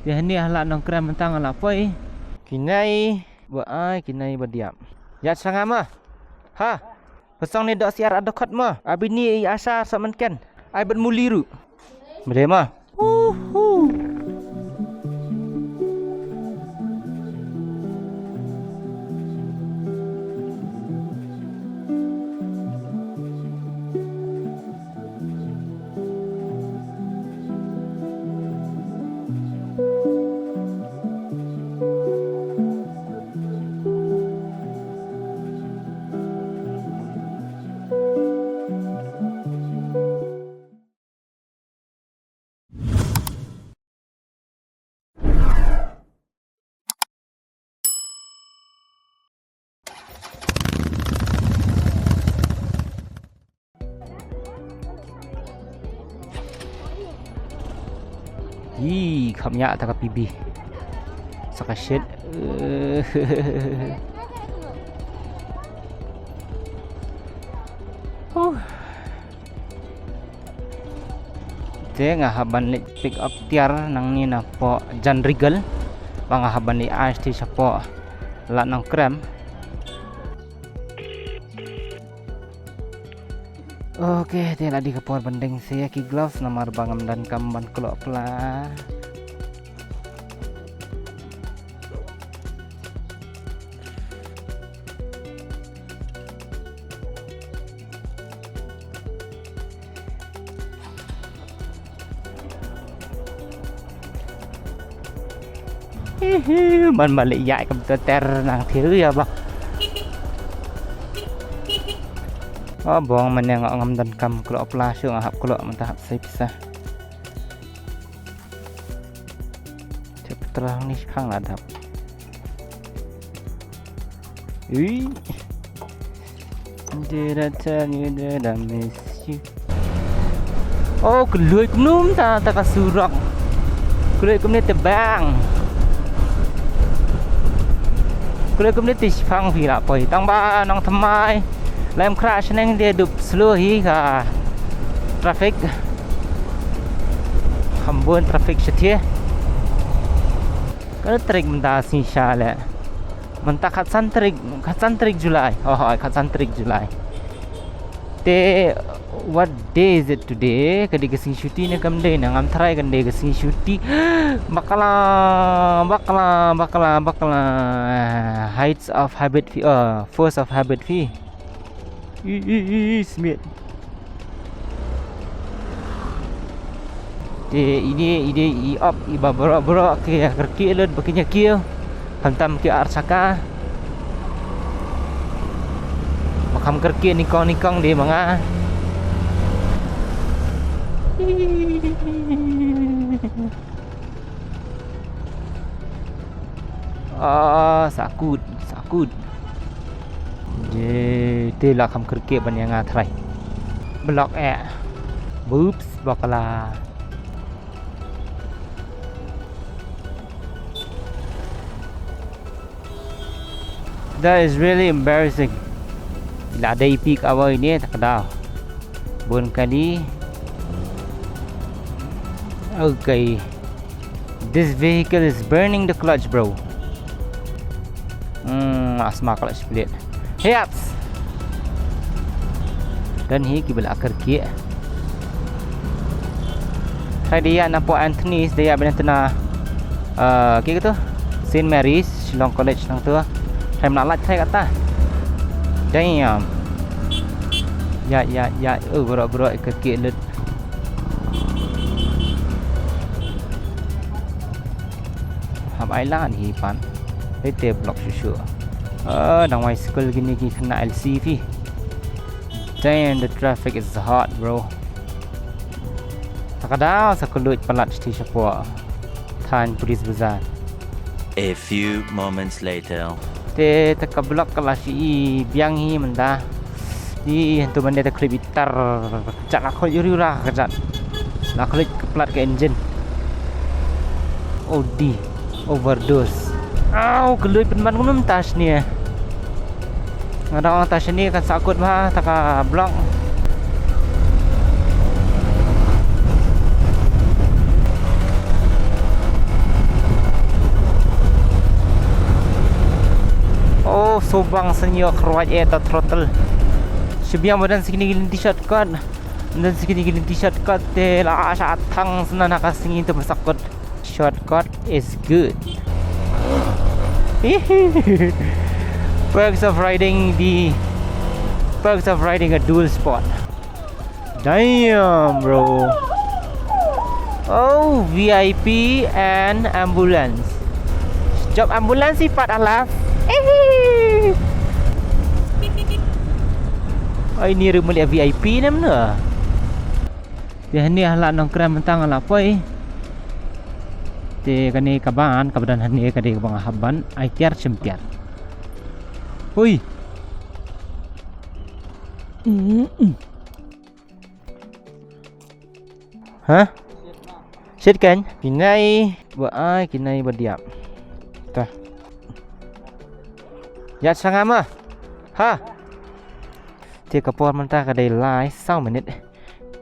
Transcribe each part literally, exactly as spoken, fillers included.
Te hangne ha Lad Nongkrem mynta nga la poi. Kine ba ai, kine ba diap. Ïa sha nga ma. Ha. Pynshong ne doh syiar ha dkhot ma. Abi ne i Asha sa mynken. Ai bad Muli ruh. Mede ma. Uhu. Hi, kham ïa ta ka P B. Sa ka shit. Huh. Te nga hap ban leit pick up tiar nangne na poh Jan Regal. Ba nga hap ban leit ai sha poh Lad Nongkrem. Ok, te la dei ka por ban deng se ïa ki gloves namar ba ngam donkam ban kloh pla. Hihi, man malik ïa kam ter ter nang thiu ïa ba. Oh, bong man ïa nga ngam donkam kloh pla shu nga hap kloh mynta hap sai pisa. Cep terang ni shipang la dap. Ui. Did I tell you that I miss you? Oh, kloi kumno mynta ta ka surok. Kloi kumne te bang. Kloi kumne te shipang phi la poi. Tang ba Nongthymmai. Lem Khra shneng te dup slow hi ka traffic. Kham bun traffic shatei. Ka tarik mynta sngi sha le. Mynta khatsan tarik, khatsan tarik July. Oh, oh, khatsan tarik July. Te, what day is it today? Ka dei ka sngi shuti ne kam dei, ne ngam tharai kan dei ka sngi shuti. Bakla, bakla, bakla, bakla. Heights of Habit Fee, uh, Force of Habit Fee. I, i, i, i, Smith. Te ine, ine i ap i ba bro bro ki kyrkieh lut ba ki ïa kiew. Khamtam ki ar saka. Ba kham kyrkieh nyngkong nyngkong de ma nga. Ah, sakut, sakut. Je, te la kham kyrkieh ban ïa nga trai. Block eh. Boops, bakla. That is really embarrassing. La dei pik awai ne tak daw. Bun kali. Okay. This vehicle is burning the clutch, bro. Hmm, asma clutch plate. Hiaps. Dan hi ki bela kyrkieh. Trai dia na po Anthony's dia bela tena. Uh, ki tu? Saint Mary's, Shillong College nang tu. Trai melalat trai kata. Damn. Ya, ya, ya. Oh, bro, bro, kyrkieh lut. Hap ai lan hi pan. Te block shuh shuh. Ah, dang wai school kine ki khynnah L C phi. Damn, the traffic is hot, bro. Takada sa ka luit palat shiti shapoh than Police Bazaar. A few moments later. Te, te ka block ka la shi i biang hi mynta. Di, hantu mande te khlip i tar. Kajat la khlip uri ura kajat. La khlip ka plat ka engine. O D. Overdose. Au, ka luit pynban kumno mynta shane. Nga dang ong ta shane kan sa kut bha, ta ka block. Bang sngi ïoh kyrwat eh ta throttle. Shu biang ba don sa kine ki lynti shortcut. Don sa kine ki lynti shortcut te la shah thang sna na ka sngi te ba sa kut. Shortcut is good. Perks of riding the perks of riding a dual sport. Damn, bro. Oh, V I P and ambulance. Job ambulance hi pat alaf. Ai ni rim mali V I P nam na. Te hani hala nongkrem tang ala poi. Te kane ka ban ka badan hani ka dei ka bang haban ai tiar chim tiar. Hui. Mm-mm. Ha? Shit kan? Kinai ba ai kinai ba diap. Ta. Ya sanga ma. Ha. Te ka por mynta ka dei lai saw minit.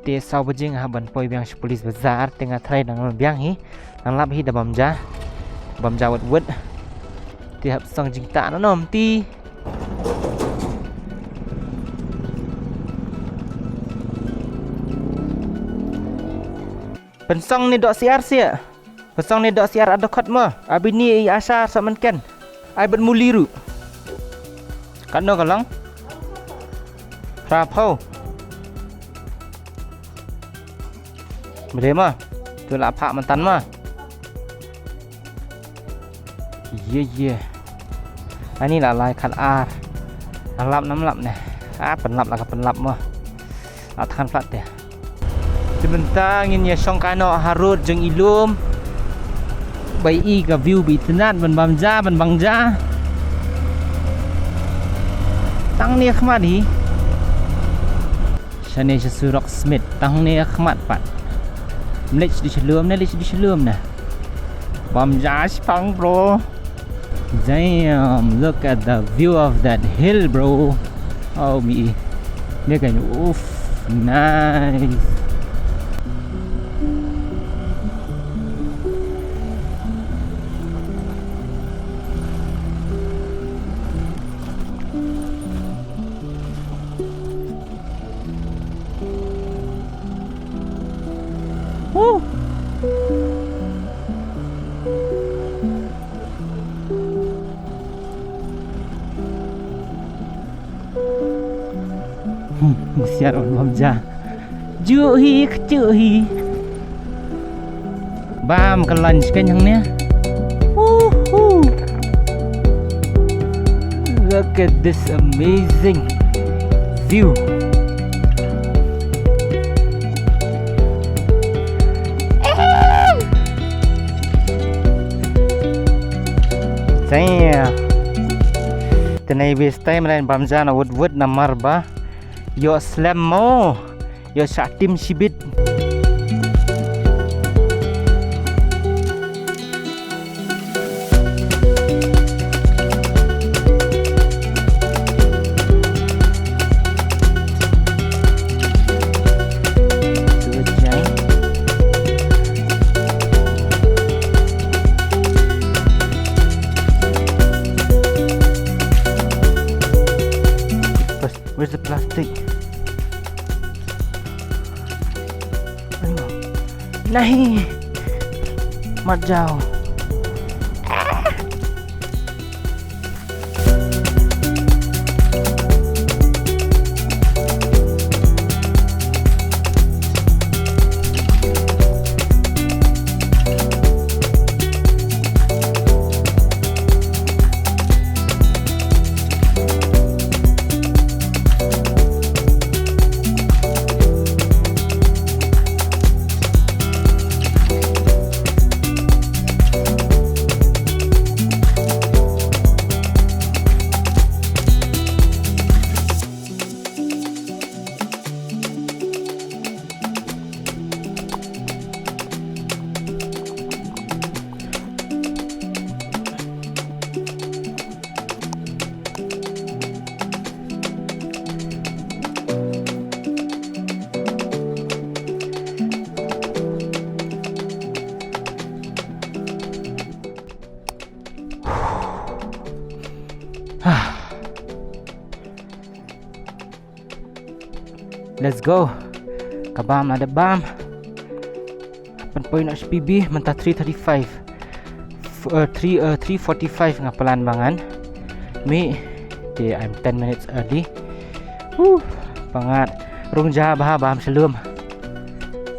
Te saw bajing ha ban poi biang sha police bazar te nga trai nang biang hi. Nang lap hi da bam ja. Bam ja wet wet. Te hap song jingta na nom ti. Pynsong ni dok siar sia. Pynsong ni dok siar ada khot ma. Abi ni i asar sa menken. Ai bet muli ru. Kan no kalang. Rapau. Beli ma. Tu la phak mentan ma. Ye ye. Ani la lai khat ar. Nang lap nam lap ne. Ah, pynlap la ka pynlap mo. La than plat te. Te mynta ngin ïa shong kano ha road jong i lum. Bai i ka view bi tnat ban bam ja ban bang ja. Tang ne khmat hi. Shane sha surok Smith tang ne khmat pat. Mlech di shalom ne, lech di shalom ne. Bam ja spang, bro. Damn, look at the view of that hill, bro. Oh, mi. Ni kan, oof, nice. Woo. Hmm, siar on bam ja. Ju hi, kju hi. Bam ka lunch kan hangne. Woohoo. Look at this amazing view. Damn. Tene bis time lain bam ja na wut wut na marba. Yo slem mo. Yo sha tim shibit. Where's the plastic? Nahi. Mat jao. Let's go. Ka bam la da bam. Hap ban poi noh sha P B mynta three thirty-five. F- uh, three uh, three forty-five nga plan ba ngan mih. Te I'm ten minutes early. Huh, pangat rung ja ba bam shalum.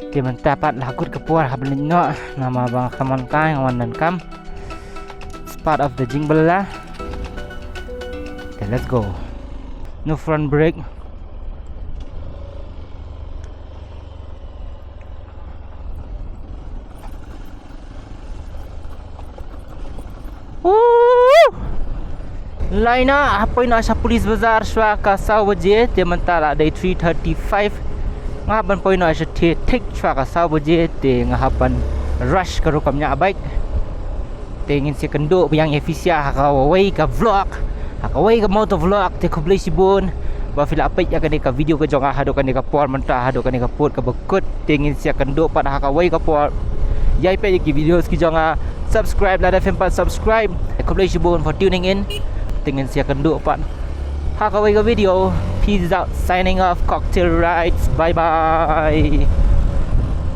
Te mynta pat la kut ka por hap leit noh namar ba nga kham on time, nga wan donkam. It's part of the jingle la. Then let's go. No front brake. Woo! Lai na hap poi noh sha Police Bazar shwa ka saw baje, te mynta la dei three thirty-five. Nga hap ban poi noh sha te thik shwa ka saw baje, te nga hap ban rush ka rukom nya bike. Te ngin sa ïakynduh biang ïa phi sha ha kawei ka vlog, ha kawei ka moto vlog. Te khublei shibun ba phi la peit ïa kane ka video ka jong nga haduh kane ka por mynta, haduh kane ka pud kaba kut. Te ngin sa ïakynduh pat ha kawei ka por. Ïai peit ïa ki videos ki jong nga, subscribe lada phim pat subscribe. Khublei shibun for tuning in. Te ngin sa ïakynduh pat ha kawei ka video. Peace out, signing off, Cocktail Rides. Bye bye.